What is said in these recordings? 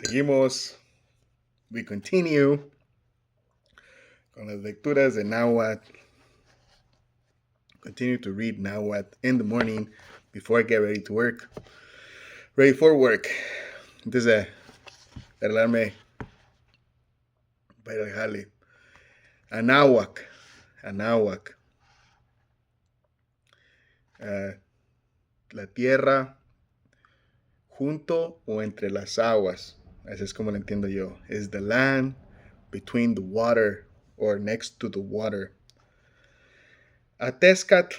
Seguimos. We continue con las lecturas de Nahuatl. Continue to read Nahuatl in the morning before I get ready to work. Ready for work. Antes de arreglarme para ir al jale. Anáhuac. Anáhuac. La tierra junto o entre las aguas. Así es como lo entiendo yo. Is the land between the water or next to the water. Atescatl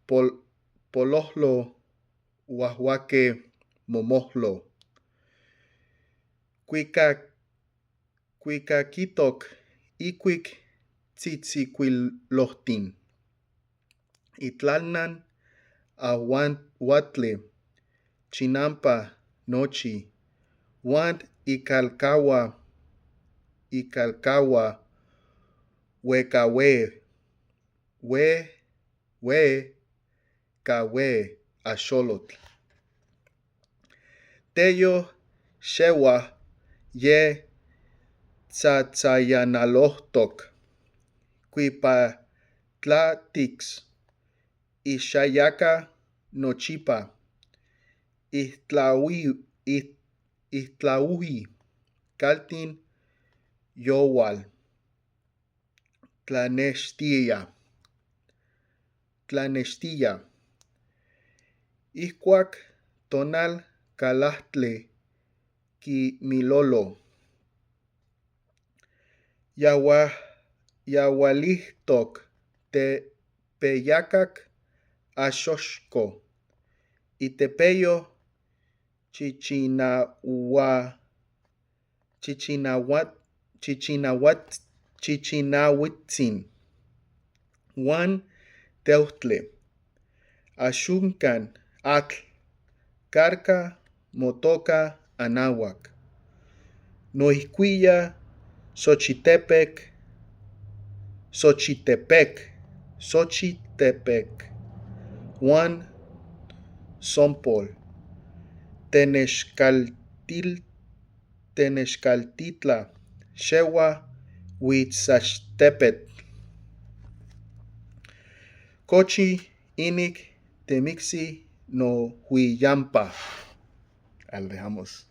polohlo huahuaque momohlo. Cuicaquitoc icuic tzitzicuilohtin. Itlalnan ahuatli chinampa nochi. Huan icalcahua huecahue hue hue cahue axolotl. Tello xehua ye tzatzayanalotoc. Cuipatlatix ixayaca nochipa. Ihtlauhi caltin youal. Tlanextiya. Tlanextiya. Ihcuac tonal calahtli quimilolo. Yahualihtoc tepeyacac axoxco. Itepeyo chichinauitzin huan teutli. Axuncan atl. Carca motoca Anáhuac. Noijcuiya Xochitepec, Xochitepec, Xochitepec huan Zompol. Tenexcaltitla xehua huitzachtepetl. Cochi inic temictzi nohuiyampa. Ahí lo dejamos.